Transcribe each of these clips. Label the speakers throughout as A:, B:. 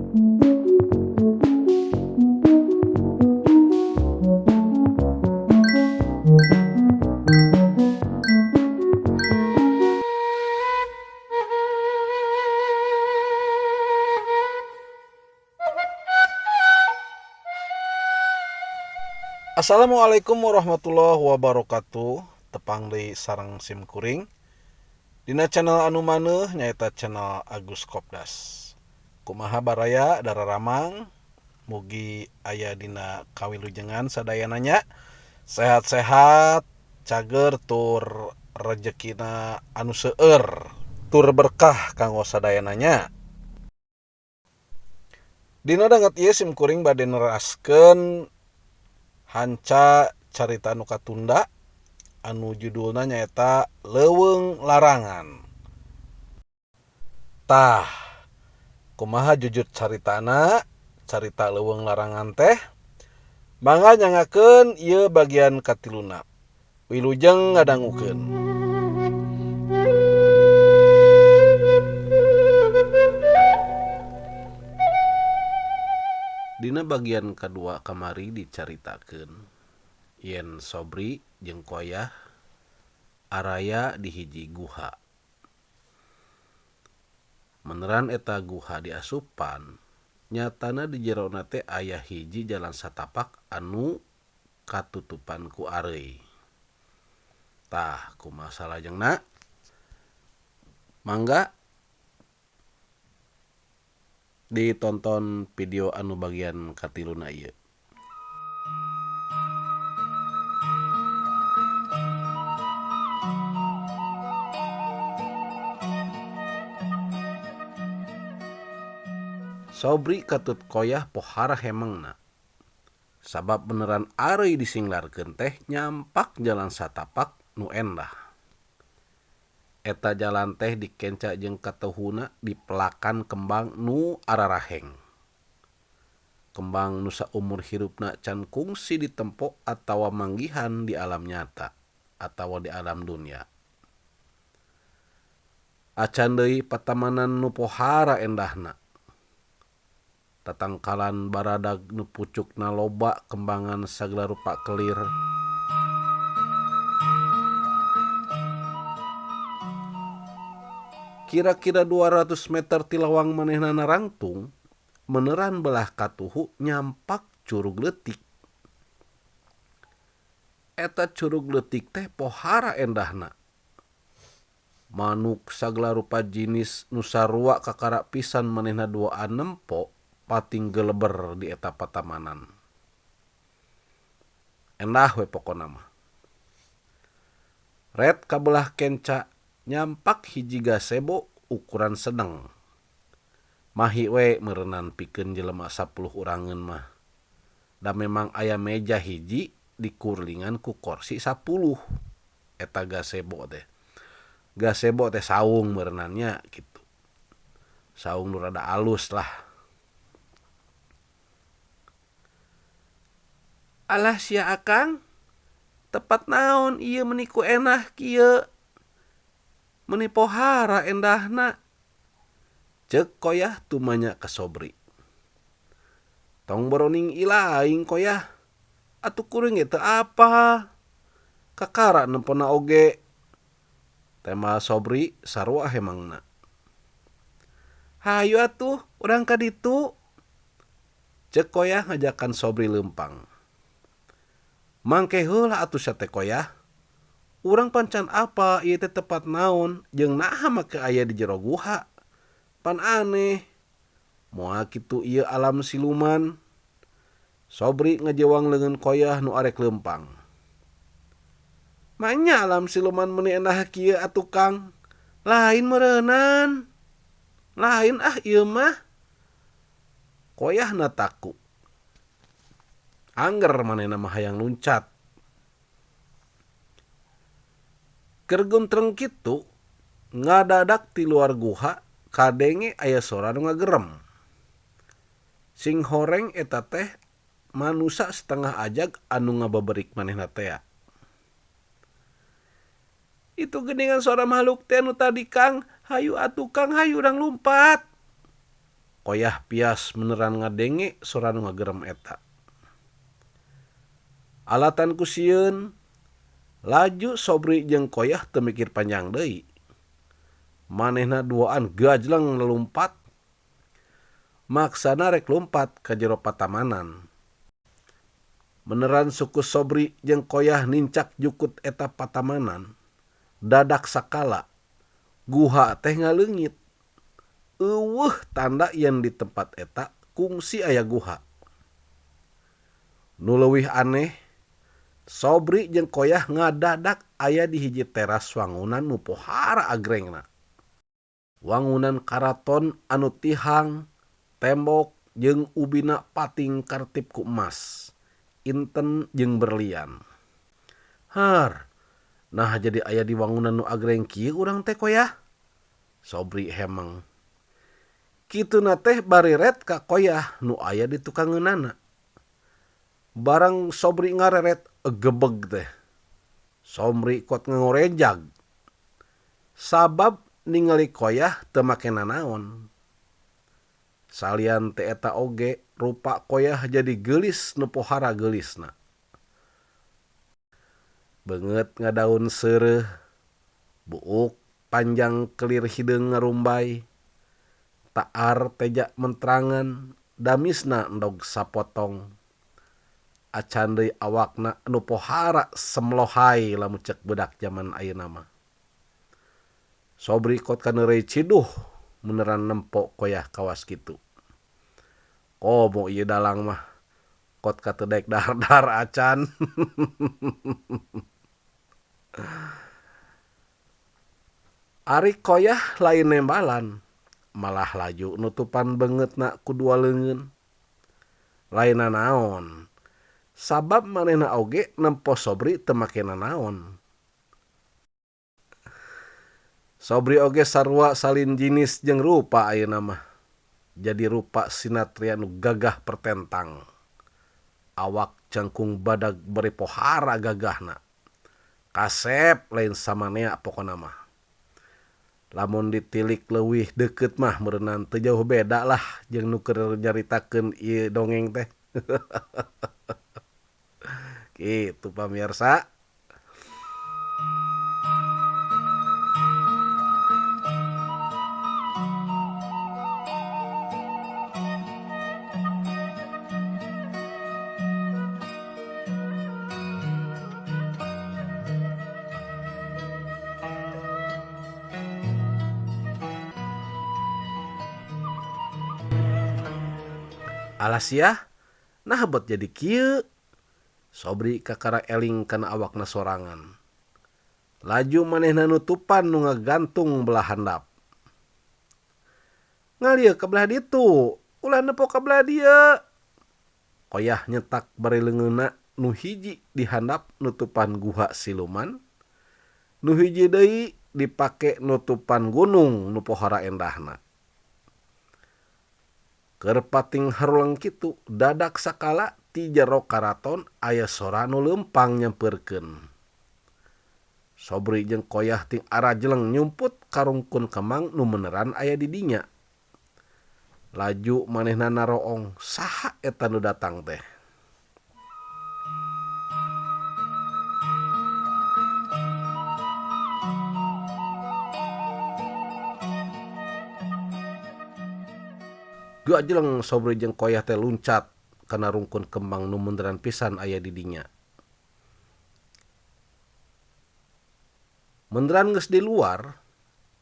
A: Assalamualaikum warahmatullahi wabarakatuh. Tepang deui sareng sim kuring dina channel anu maneuh nyaeta channel Agus Kopdas. Kumaha baraya dararamang, mugi aya dina kawilujengan sadayana nya, sehat-sehat, cager tur rejekina anu seueur, tur berkah kanggo sadayana nya. Dina danget ieu sim kuring bade neraskeun hanca carita anu katunda anu judulna nyaeta Leuweung Larangan. Tah, kumaha jujur caritana carita Leuweung Larangan teh? Mangga nyangakeun ieu bagian katiluna. Wilujeng ngadangukeun. Dina bagian kadua kamari dicaritakeun yen Sobri jeung Koyah araya di hiji guha. Meneran eta guha diasupan, nyatana di jerona teh aya hiji jalan satapak anu katutupan ku areuy. Tah, kumaha salajengna? Mangga ditonton video anu bagian katiluna ieu. Sobri katut Koyah pohara hemengna. Sabab beneran areuy disinglarkeun teh nyampak jalan satapak nu endah. Eta jalan teh dikenca jeung katuhuna dipelakan kembang nu araraheng. Kembang nu saumur hirupna can kungsi ditempo atawa manggihan di alam nyata atawa di alam dunia. Acan deui patamanan nu pohara endahna. Tatangkalan baradag nu pucukna loba kembangan sagala rupa kelir. Kira-kira 200 meter ti lawang manehna narangtung, meneran belah katuhu nyampak curug leutik. Eta curug leutik teh pohara endahna. Manuk sagala rupa jinis nu sarua kakara pisan manehna duaan nempo pating geleber di eta patamanan. Endah we pokona mah. Red kabelah kenca nyampak hiji gazebo ukuran sedeng. Mahi we meureunan pikeun jelema 10 urangeun mah. Da memang aya meja hiji dikurlingan ku kursi 10. Eta gazebo teh. Gazebo teh saung meureunannya kitu. Saung nu rada alus lah. Alah sia akang, tepat naon ieu meni ku enah kieu. Meni pohara endahna. Ceuk Koyah tumanya ka Sobri. Tong boroning ilaing Koyah. Atuh kuring ge teu apa. Kakara nempona oge. Tema Sobri sarua hemangna. Hayu atuh urang ka ditu. Ceuk Koyah ngajakan Sobri leumpang. Mangke heula atuh sia teh Koyah. Urang pancan apa ieu teh tepat naon jeung naha make aya di jero guha. Pan aneh. Moal kitu ieu alam siluman. Sobri ngajewang leungeun Koyah nu arek leumpang. Manya alam siluman meuni endah kieu atuh Kang. Lain meureunan. Lain ah ieu mah. Koyahna taku. Angger manehna mah hayang luncat. Keur guntreng kitu ngadadak ti luar guha kadenge aya sora nu ngagerem. Sing horeng eta teh manusa setengah ajag anu ngababerik manehna tea. Itu geuningan suara makhluk teh anu tadi Kang, hayu atuh Kang, hayu urang lumpat. Koyah pias meneran ngadenge sora nu ngagerem eta. Alatan ku sieun, laju Sobri jeung Koyah teu mikir panjang deui. Manehna duaan gajleng lelumpat. Maksana rek lumpat ka jero patamanan. Meneran suku Sobri jeung Koyah nincak jukut eta patamanan. Dadak sakala, guha teh ngaleungit. Euweuh tanda yen di tempat eta kungsi aya guha. Nu leuwih aneh, Sobri jeung Koyah ngadadak aya di hiji teras wangunan nu pohara agrengna. Wangunan karaton anu tihang, tembok jeung ubina pating kartip ku emas, inten jeung berlian. Har, nah jadi aya di wangunan nu agreng kieu urang teh Koyah? Sobri hemeng. Kituna teh bariret ka Koyah nu aya di tukangeunana. Barang Sobri ngareret gebeg teh. Sobri kot ngorejag. Sabab ningali Koyah teu make nanaon. Salian teh eta oge rupa Koyah jadi geulis nu pohara geulisna. Beungeut ngadaun seureuh, buuk panjang kelir hideung ngarumbay, taar teja mentrangan, damisna endog sapotong. Acan deui awakna nu pohara semlohai lamun cek budak jaman ayeuna mah. Sobri kot kaneureuy ciduh meneran nempo Koyah kawas kitu. Komo ieu dalang mah kot kateu daek dahar-dahar acan. Ari Koyah lain nembalan, malah laju nutupan beungeutna ku dua leungeun. Lain nanaon, sabab manehna oge nempo Sobri teu make nanaon. Sobri oge sarua salin jinis jeung rupa ayeuna mah. Jadi rupa sinatria nu gagah pertentang. Awak cangkung badag bari pohara gagahna. Kasep lain samanea pokona mah. Lamun ditilik leuwih deukeut mah meureunan teu jauh beda lah jeung nu keur nyaritakeun ieu dongeng teh. Kitu pamirsa. Alas yah, nah bet jadi kieu. Sobri kakara eling kana awakna sorangan. Laju manehna nutupan nu ngagantung belah handap. Ngalieu ka belah ditu, ulah nepo ka belah dieu. Koyah nyetak bari leungeunna nu hiji di handap nutupan guha siluman, nu hiji deui dipake nutupan gunung nu pohara endahna. Keur pating haruleng kitu, dadak sakala ti jero karaton aya sora nu leumpang nyampeurkeun. Sobri jeung Koyah ting arajeleng nyumput karungkun kemang nu meneran aya di dinya. Laju manehna naroong, saha eta nu datang teh? Gajeleng Sobri jeung Koyah teh luncat kana rungkun kembang nu munduran pisan aya di dinya. Munduran geus di luar,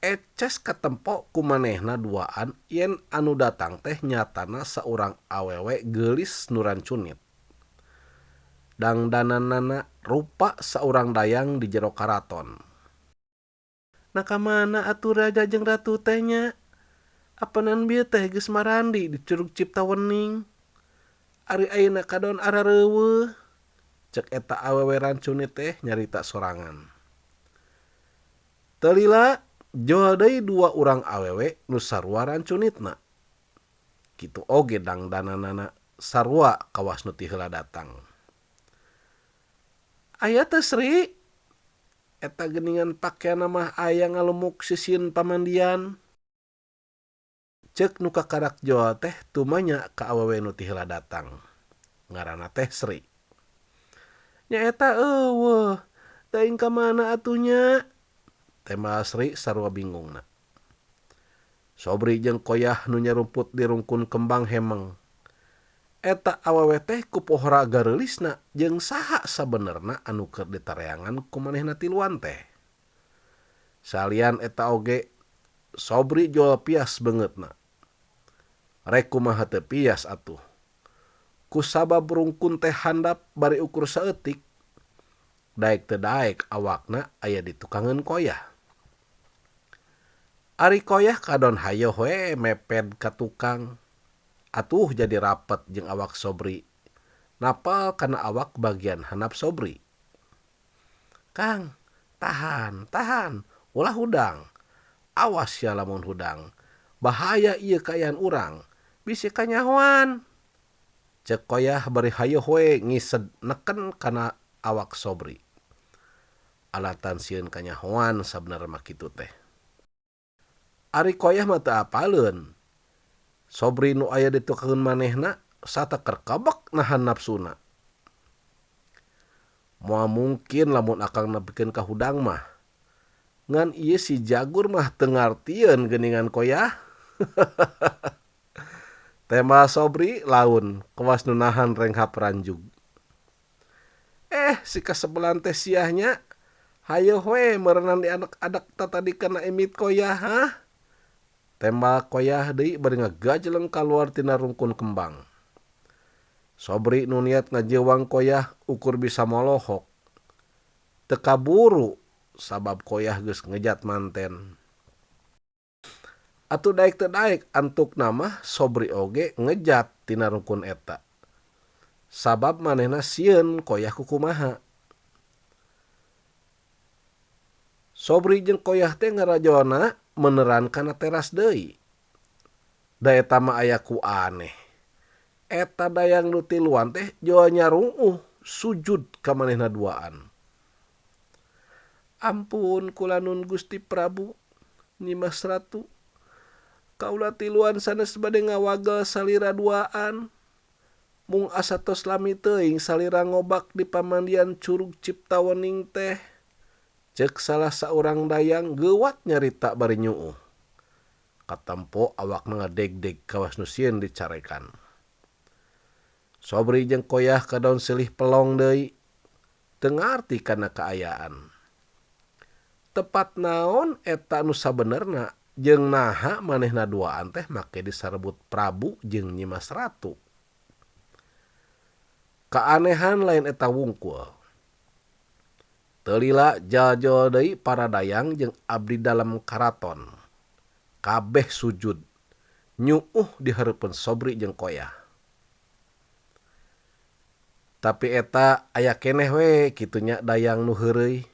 A: eces katempo ku manehna duaan yen anu datang teh nyatana saurang awewe geulis nu rancunit. Dangdananana rupa saurang dayang di jero karaton. Nah ka mana atuh raja jeung ratu teh nya? Apanan bieu teh geus marandi di Curug Cipta Wening. Ari ayeuna kadon arareuweuh. Cek eta awewe rancunit teh nyarita sorangan. Teu lila joal deui dua urang awewe nu sarua rancunitna. Kitu oge dangdananana sarua kawas nu ti heula datang. Aya teh Sri? Eta geuningan pakeanna mah aya ngalumuk sisieun pamandian. Ceuk nu kakarak jol teh tumanya ka awewe nu ti heula datang. Ngaranna teh Sri. Nyaeta eueuh, teuing ka mana atuh nya? Tembal Sri sarua bingungna. Sobri jeung Koyah nu nyarumput di rungkun kembang hemeng. Eta awewe teh ku pohora gareulisna jeung saha sabenerna anu keur ditareangan ku manehna tiluan teh. Salian eta oge Sobri jual pias beungeutna. Rek kumaha teu pias atuh. Kusabab rungkun teh handap bari ukur saeutik, daek teu daek awakna aya di tukangeun Koyah. Ari Koyah kadon hayoh we meped ka tukang. Atuh jadi rapet jeung awak Sobri. Napal kana awak bagian handap Sobri. Kang, tahan, tahan, ulah hudang. Awas sia lamun hudang. Bahaya ieu kaayaan urang. Bisi kanyahoan. Ceuk Koyah bari hayoh we ngised neken kana awak Sobri. Alatan sieun kanyahoan sabenerna mah kitu teh. Ari Koyah mah teu apaleun. Sobri nu aya di tukangeun manehna sateker kebek nahan napsuna. Moal mungkin lamun akang nepikeun ka hudang mah. Ngan ieu si Jagur mah teu ngartieun geuningan Koyah. Tembal Sobri laun kawas nu nahan renghap ranjug. Si kasebelan teh siah nya. Hayoh we meureunan di adak-adak tatadi kana imit Koyah hah. Tembal Koyah deui bari ngagajeleng kaluar tina rungkun kembang. Sobri nu niat ngajewang Koyah ukur bisa molohok. Teu kaburu sabab Koyah geus ngejat manten. Atuh daek teu daek antukna mah Sobri oge ngejat tina rungkun eta. Sabab manehna sieun Koyah kukumaha. Sobri jeung Koyah teh ngarajona meneran kana teras deui. Da eta mah aya ku aneh. Eta dayang nu tiluan teh jol nyarungeuh sujud ka manehna duaan. Ampun kula nun Gusti Prabu, Nyimas Ratu. Kaula tiluan sanes bade ngawagel salira duaan. Mung asa tos lami teuing salira ngobak di pamandian Curug Cipta Wening teh. Ceuk salah saurang dayang geuwat nyarita bari nyuuh. Katempo awakna ngadegdeg kawas nu sieun dicarekan. Sobri jeung Koyah kadaon silih pelong deui. Teu ngarti kana kaayaan. Tepat naon eta nu sabenerna jeung naha manehna duaan teh make disarebut Prabu jeung Nyimas Ratu. Kaanehan lain eta wungkul. Teu lila jajol deui para dayang jeung abdi dalem karaton. Kabeh sujud nyuuh di hareupeun Sobri jeung Koyah. Tapi eta aya keneh we kitu nya dayang nu heureuy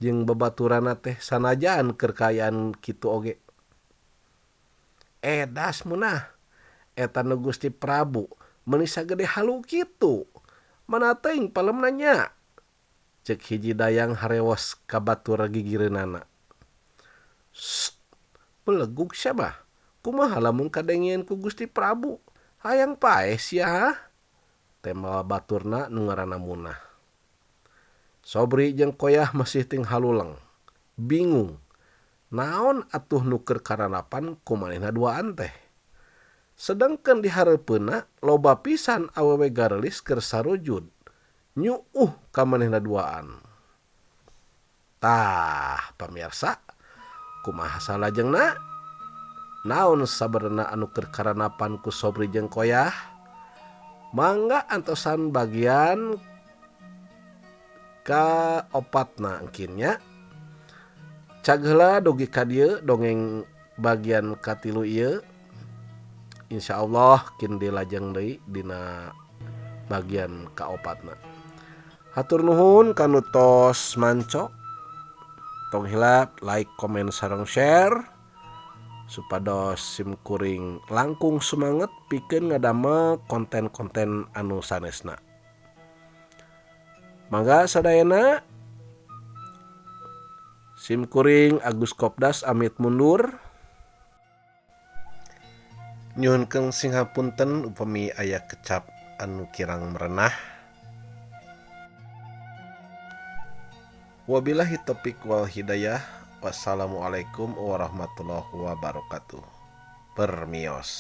A: jeung babaturanna teh sanajan keur kaayaan kitu oge. Edas munah eta nu Gusti Prabu meuni sagede halu kitu. Mana teuing palemna nya. Ceuk hiji dayang harewos ka batur gigireunana. Sst, belegug sia mah. Kumaha lamun kadengieun ku Gusti Prabu? Hayang paeh sia hah? Tembal baturna nu ngaranna Munah. Sobri jeung Koyah masih ting haluleng. Bingung. Naon atuh nu keur karanapan ku manehna duaan teh? Sedengkeun di hareupeunna loba pisan awewe gareulis keur sarujud. Nyuuh ka manehna duaan. Tah, pamirsa, kumaha salajengna? Naon sabenerna anu keur karanapan ku Sobri jeung Koyah? Mangga antosan bagian kaopatna engkin nya. Cag heula dugi ka dieu dongeng bagian katilu ieu. Insyaallah kin dilajeng deui dina bagian kaopatna. Hatur nuhun kanu tos manco. Tong hilap like, komen, sareng share supados simkuring langkung semangat pikeun ngadamel konten-konten anu sanesna. Mangga sadayana simkuring Agus Kopdas amit mundur. Nyuhunkeun sing hapunten upami aya kecap anu kirang merenah. Wabillahi taufik wal hidayah. Wassalamualaikum warahmatullahi wabarakatuh. Permios.